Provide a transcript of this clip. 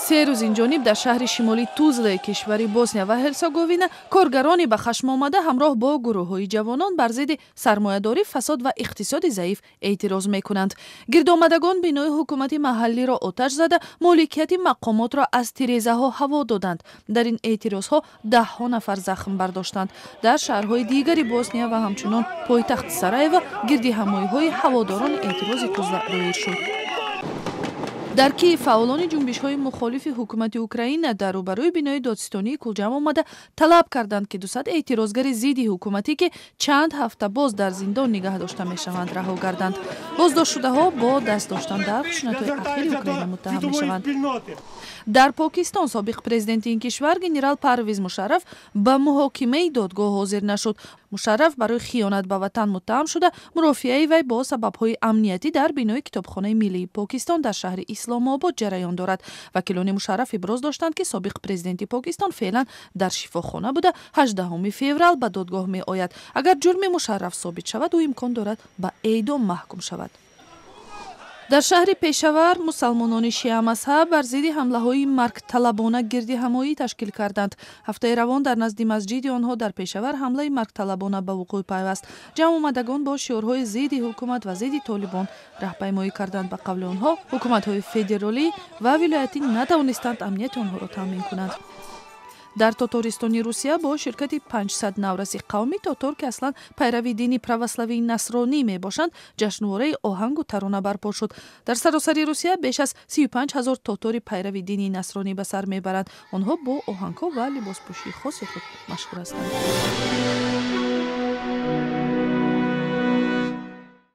3 рӯз инҷониб дар шаҳри шимолии Тузлаи кишвари Босния ва Ҳерсеговина коргарони ба хашм омада ҳамроҳ бо гурӯҳҳои ҷавонон бар зидди сармоядорӣ, фасод ва иқтисоди заиф эътироз мекунанд. Гирдомадагон бинои ҳукумати маҳаллиро оташ зада, моликияти мақомотро аз тирезаҳо ҳаво доданд. Дар ин эътирозҳо даҳҳо нафар захм бардоштанд. Дар шаҳрҳои дигари Босния ва ҳамчунон пойтахт Сараево гирдиҳамоиҳои ҳаводорони эътирози Тузла доир шуд. Дар Киев фаъолони ҷунбишҳои мухолифи ҳукумати Украина дар рӯбарӯи бинои додситонии кул ҷамъ омада, талаб карданд, ки 200 эътирозгари зидди ҳукуматӣ, ки чанд ҳафта боз дар зиндон нигаҳ дошта мешаванд, раҳо гарданд. Боздоштшудаҳо бо даст доштан дар хушунатҳои ахири Украина муттаҳам мешаванд. Дар Покистон собиқ президенти ин кишвар генерал Парвиз Мушарраф ба муҳокимаи додгоҳ ҳозир нашуд. Мушарраф барои хиёнат ба ватан муттаҳам шуда, мурофиаи вай бо сабабҳои амниятӣ дар бинои Китобхонаи миллии Покистон дар шаҳри Исломобод ҷараён дорад. Вакилони Мушарраф иброз доштанд, ки собиқ президенти Покистон феълан дар шифохона буда, 18 феврал ба додгоҳ меояд. Агар ҷурми Мушарраф собит шавад, ӯ имкон дорад ба эъдом маҳкум шавад. Дар шаҳри Пешавар мусалмонони шиамазҳаб бар зидди ҳамлаҳои маргталабона гирдиҳамоӣ ташкил карданд. Ҳафтаи равон дар назди масҷиди онҳо дар Пешавар ҳамлаи маргталабона ба вуқӯъ пайваст. Ҷамъомадагон бо шиорҳои зидди ҳукумат ва зидди Толибон раҳпаймоӣ карданд. Ба қавли онҳо, ҳукуматҳои федералӣ ва вилоятӣ натавонистанд амнияти онҳоро таъмин кунанд. Дар Тотористони Русия бо ширкати 500 навраси қавми тотор, ки аслан пайрави дини православии насронӣ мебошанд, ҷашнвораи оҳангу тарона барпо шуд. Дар саросари Русия беш аз 35 ҳазор тотори пайрави дини насронӣ ба сар мебаранд. Онҳо бо оҳангҳо ва либоспӯшии хоси худ машҳур ҳастанд.